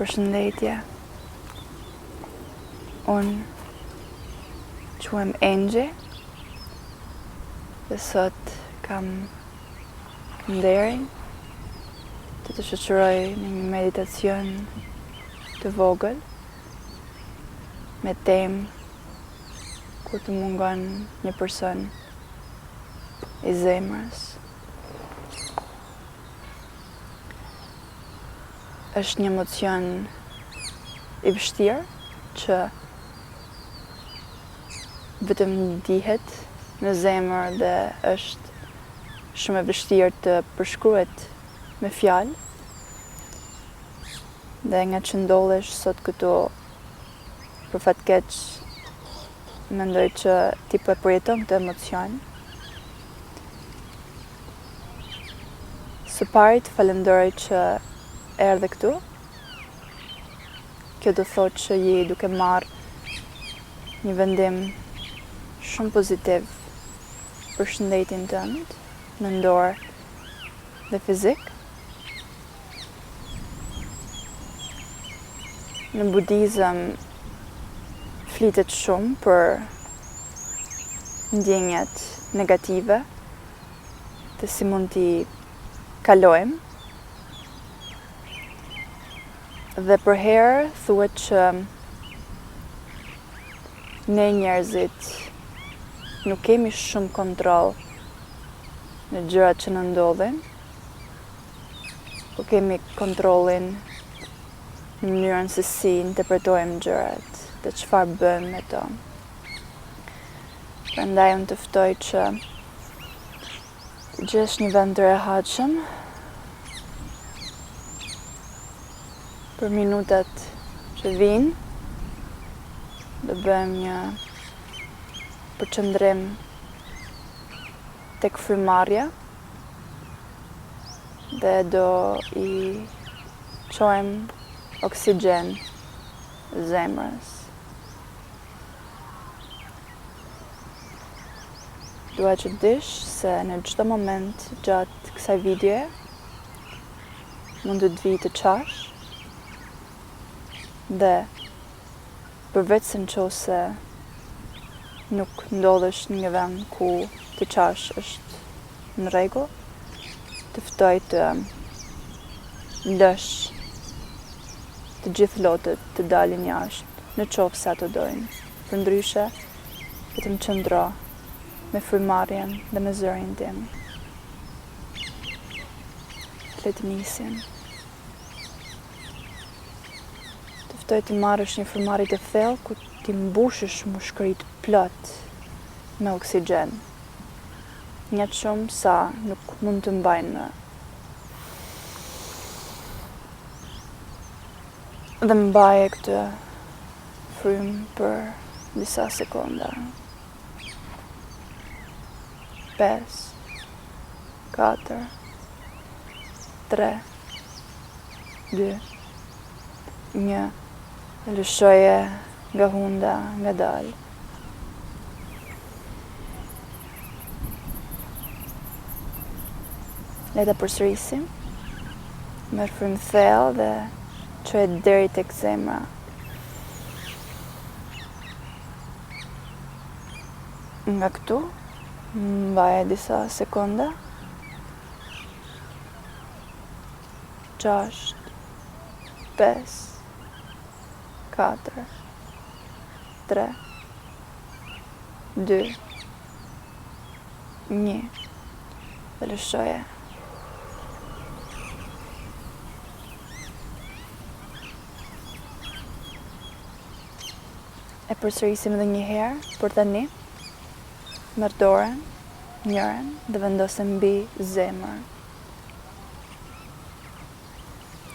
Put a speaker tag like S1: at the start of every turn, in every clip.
S1: Përshëndetje. Unë quhem Enxhi dhe sot kam nderin të të shoqëroj në një meditacion të vogël me temë kur të mungon një person i zemrës. Është një emocion i vështirë që vetëm ndihet në zemër dhe është shumë e vështirë të përshkruhet me fjalë. Dhe ngaqë ndodhesh sot këtu për fat keq mendoj që ti po e përjeton këtë emocion. Së pari të falënderoj që erdhe këtu. Kjo do thotë që je duke marrë një vendim shumë pozitiv për shëndetin tënd, mendor dhe fizik. Në budizëm flitet shumë për ndjenjat negative dhe si mund t'i kalojmë. Dhe përherë thuhet që ne njerëzit nuk kemi shumë kontroll në gjërat që na ndodhin, po kemi kontrollin në mënyrën se si interpretojmë gjërat dhe çfarë bëjmë me to. Prandaj unë të ftoj që të gjesh një vend të rehatshëm për minutat që vijnë do bëjmë një përqendrim tek frymëmarrja dhe do i çojmë oksigjen zemrës. Dua që të dish se në çdo moment gjatë kësaj videoje mund të të vijë të qash dhe Përveç se në qoftë se nuk ndodhesh në një vend ku të qash është në rregull, të ftoj të lësh të gjithë lotët të dalin jashtë, në qoftë se ato dojnë. Përndryshe, vetëm qëndro me frymëmarrjen dhe me zërin tim. Le të nisim. Të ftoj të marrësh një frymëmarrje të thellë ku t'i mbushësh mushkëritë plot me oksigjen. Aq shumë sa nuk mund të mbajnë më. Dhe mbaje këtë frymë për disa sekonda. 5 4 3 2 1 dhe lëshoje nga hunda ngadalë. Le ta përsërisim. Merr frymë thellë dhe çoje deri tek zemra. Nga këtu, mbaje disa sekonda. 6, 5, 4, 3, 2, 1 dhe lëshoje. E përsërisim edhe një herë, por tani merr dorën, njërën dhe vendose mbi zemër.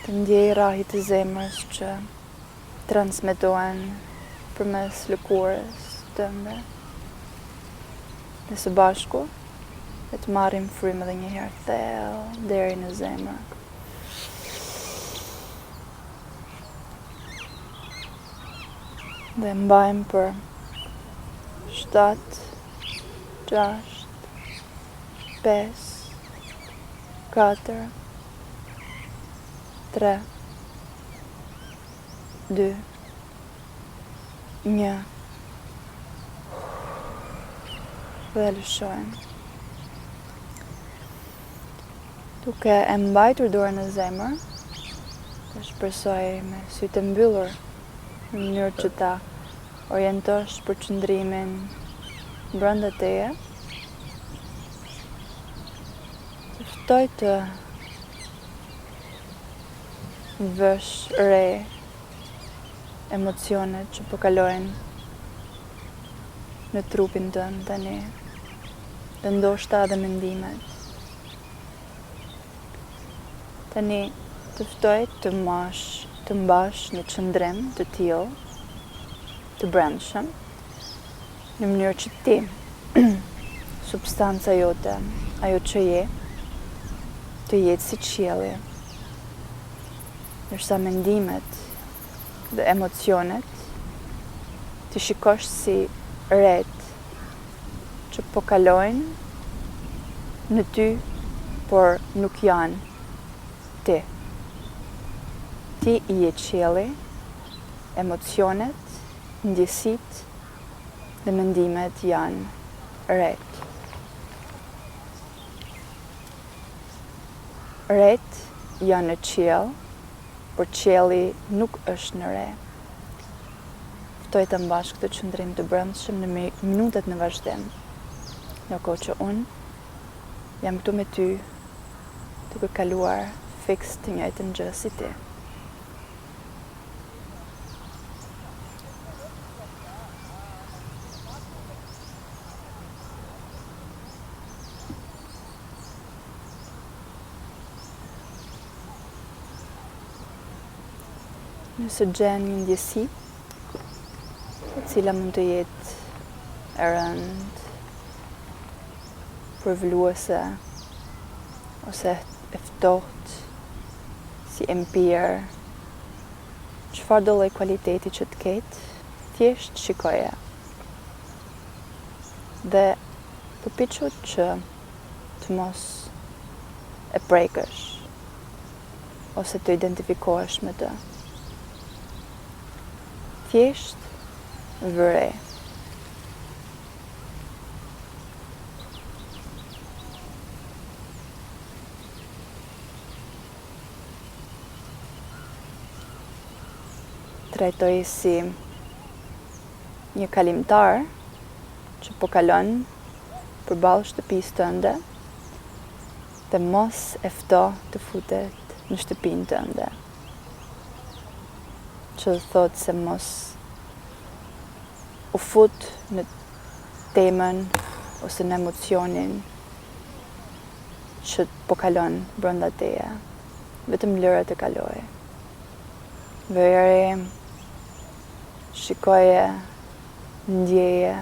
S1: Të ndjej rrahjet e zemrës që transmetohen përmes lëkurës tënde. Dhe së bashku, le të marrim frymë edhe një herë thellë deri në zemër. Dhe mbajmë për 7, 6, 5, 4, 3, 2, 1. Dhe lëshojmë. Duke e mbajtur dorën në zemër, dhe shpresoj me sytë e mbyllur në mënyrë që ta orientosh përqendrimin brenda teje. Të ftoj të vësh re emocionet që po kalojnë në trupin tënd tani dhe ndoshta edhe mendimet. Tani të ftoj të mash, të mbash një qëndrim të tillë të brendshëm në mënyrë që ti substanca jote, ajo që je, të jetë si qielli. Ndërsa mendimet dhe emocionet t'i shikosh si retë që po kalojnë në ty, por nuk janë ti. Ti je qielli, emocionet, ndjesitë dhe mendimet janë retë. Retë janë në qiell, por qielli nuk është në re. Ftoj të mbash këtë qëndrim të brendshëm në minutat në vazhdim, ndërkohë që unë jam këtu me ty duke kaluar fiks të njëjtën gjë si ti. Nëse gjen një ndjesi, e cila mund të jetë e rëndë, përvëluese ose e ftohtë, si e mpirë, çfarëdo lloj kualiteti që të ketë, thjesht shikoje. Dhe përpiqu që të mos e prekësh ose të identifikohesh me të. Thjesht vëre. Trajtoje si një kalimtar që po kalon përballë shtëpisë tënde dhe mos e fto të futet në shtëpinë tënde. Që do të thotë se mos u fut në temën ose në emocionin që po kalon brenda teje. Vetëm lëre të kalojë. Vëre, shikoje, ndjeje.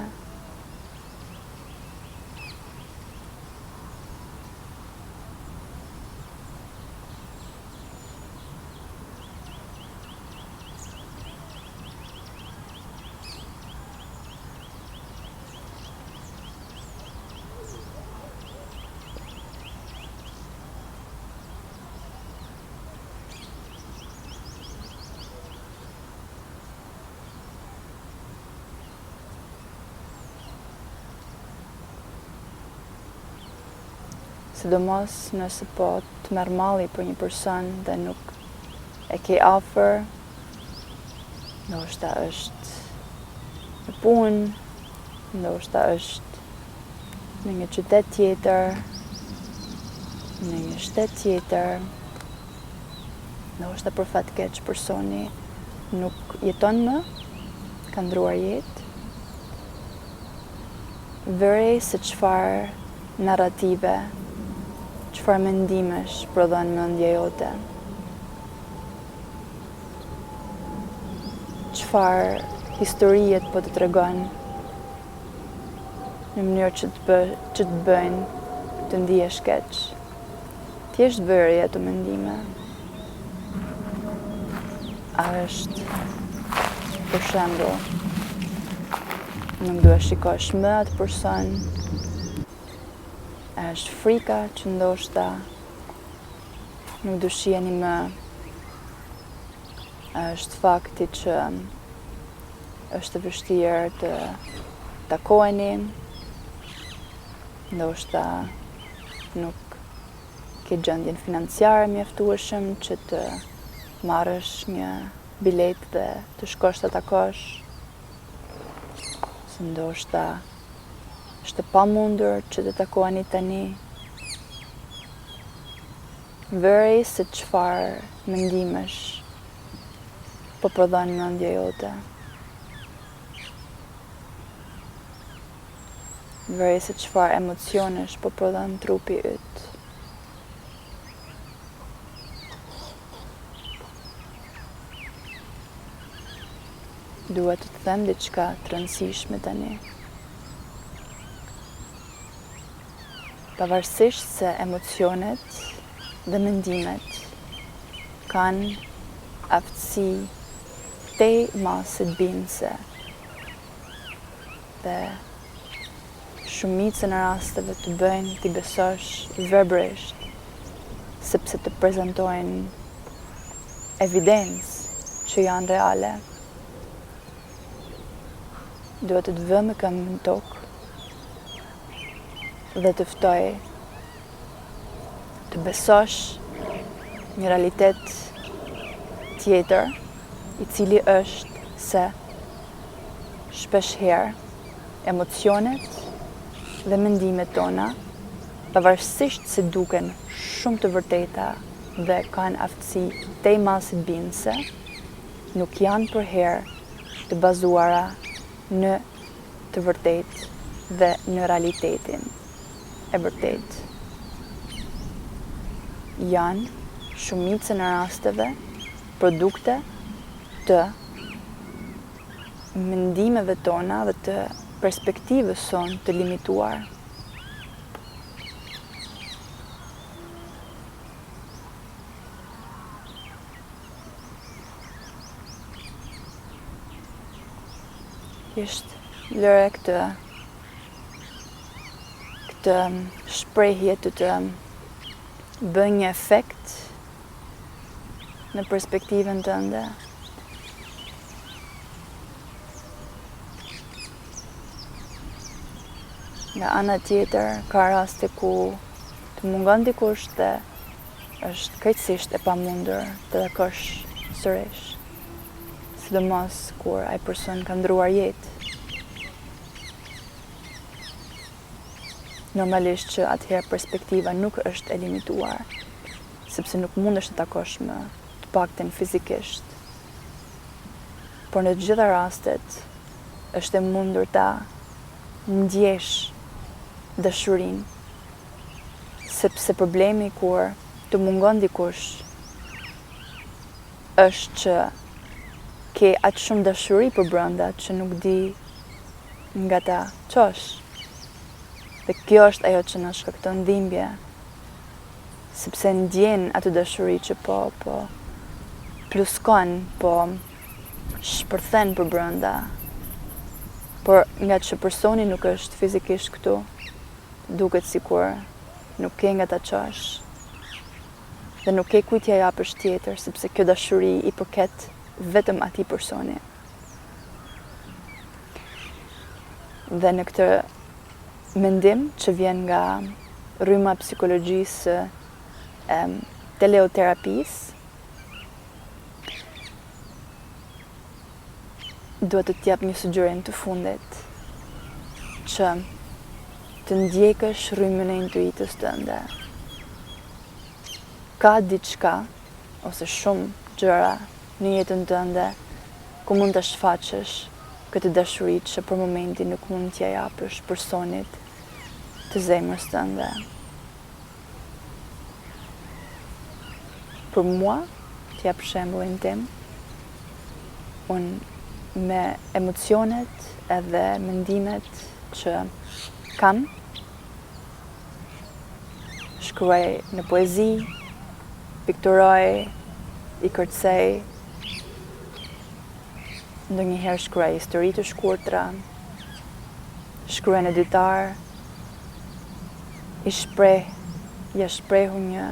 S1: Sidomos nëse po të merr malli për një person dhe nuk e ke afër, ndoshta është në punë, ndoshta është në një qytet tjetër, në një shtet tjetër, ndoshta për fat keq personi nuk jeton më, ka ndruar jetë. Vëre se çfarë narrative, çfarë mendimesh prodhon mendja jote. Çfarë historie po të tregon në mënyrë që të bë, që të bëjnë të ndihesh keq. Thjesht vëre ato mendime. A është për shembull nuk do e shikosh më atë person, a është frika që ndoshta nuk do shiheni më. Është fakti që është e vështirë të takoheni, ndoshta nuk ke gjendjen financiare mjaftueshëm që të marrësh një biletë dhe të shkosh ta takosh, se ndoshta është e pamundur që të takoheni tani. Vërej se çfarë mendimesh po prodhon mendja jote. Vërej se çfarë emocionesh po prodhon trupi yt. Dua të të them diçka të rëndësishme tani. Pavarësisht se emocionet dhe mendimet kanë aftësi tej mase bindëse dhe shumicën e rasteve të bëjnë t'i besosh verbërisht, sepse të prezantojnë evidencë që janë reale. Dua të të vë me këmbë në tokë dhe të ftoj të besosh një realitet tjetër, i cili është se shpeshherë emocionet dhe mendimet tona, pavarësisht se duken shumë të vërteta dhe kanë aftësi tej mase bindëse, nuk janë përherë të bazuara në të vërtetë dhe në realitetin e vërtetë. Janë shumicën e rasteve produkte të mendimeve tona dhe të perspektivës sonë të limituar. Thjesht lëre këtë këtë shprehje të të bëjë një efekt në perspektivën tënde. Nga ana tjetër, ka raste ku të mungon dikush dhe është krejtësisht e pamundur të takosh sërish. Sidomos kur ai person ka ndërruar jetë. Normalisht që atëherë perspektiva nuk është e limituar, sepse nuk mundesh të takosh më, të paktën fizikisht. Por në të gjitha rastet është e mundur ta ndjesh dashurinë, sepse problemi kur të mungon dikush është që ke aq shumë dashuri përbrenda që nuk di nga ta çosh. Dhe kjo është ajo që na shkakton dhimbje, sepse ndjen atë dashuri që po po pluskon, po shpërthen përbrenda. Por ngaqë personi nuk është fizikisht këtu, duket sikur nuk ke nga ta çosh. Dhe nuk ke kujt t'ia japësh tjetër, sepse kjo dashuri i përket vetëm atij personi. Dhe në këtë mendim që vjen nga rryma e psikologjisë së teleoterapisë, dua të të jap një sugjerim të fundit që të ndjekësh rrymën e intuitës tënde. Ka diçka ose shumë gjëra në jetën tënde ku mund ta shfaqësh këtë dashuri që për momentin nuk mund t'ia japësh personit të zemrës tënde. Për mua, të jap shembullin tim, unë me emocionet edhe mendimet që kam, Shkruaj në poezi, pikturoj, i kërcej, ndonjëherë shkruaj histori të shkurtra, shkruaj në ditar, i shpreh, ia shpreh një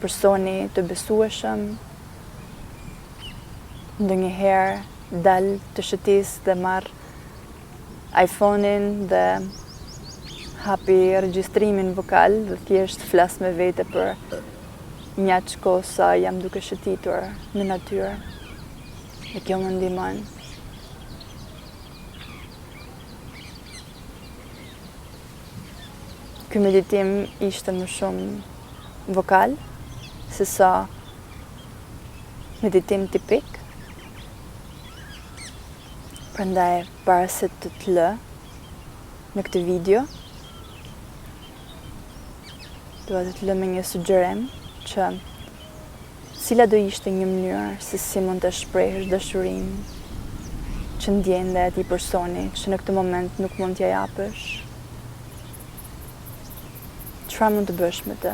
S1: personi të besueshëm. Ndonjëherë dal të shëtis dhe marr iPhone-in dhe hapi regjistrimin vokal dhe thjesht flas me vete për njaq kohë sa jam duke shëtitur në natyrë. Dhe kjo më ndihmon. Ky meditim ishte më shumë vokal se sa meditim tipik. Prandaj para se të të lë në këtë video, dua të të lë me një sugjerim që cila do ishte një mënyrë se si mund të shprehësh dashurinë që ndjen ndaj atij personi që në këtë moment nuk mund t'ia japësh. Çfarë mund të bësh me të?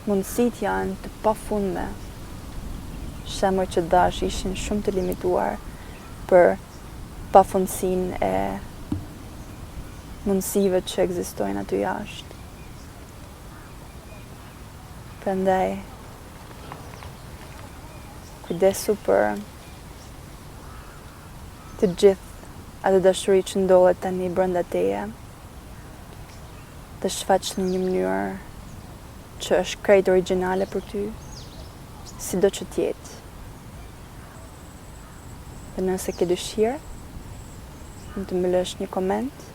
S1: Mundësitë janë të pafundme. Shembujt që dhashë ishin shumë të limituar për pafundësinë e mundësive që ekzistojnë aty jashtë. Prandaj, kujdesu për të gjithë atë dashuri që ndodhet tani brenda teje dhe shfaq në një mënyrë që është krejt origjinale për ty, sido që të jetë. Dhe nëse ke dëshirë, mund të më lësh një koment,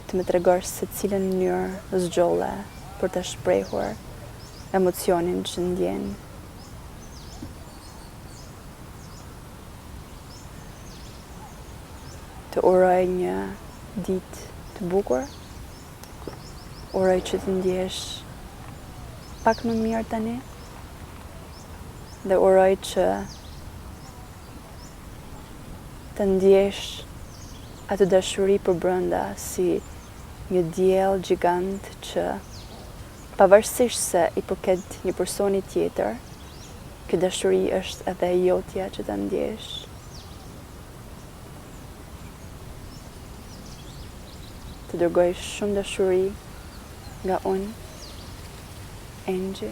S1: të më tregosh se cilën mënyrë zgjodhe për ta shprehur emocionin që ndjen. Të uroj një ditë të bukur. Uroj që të ndjesh pak më mirë tani. Dhe uroj që të ndjesh atë dashuri përbrenda si një diell gjigant që pavarësisht se i përket një personi tjetër, kjo dashuri është edhe e jotja që ta ndjesh. Të dërgoj shumë dashuri nga unë, Enxhi.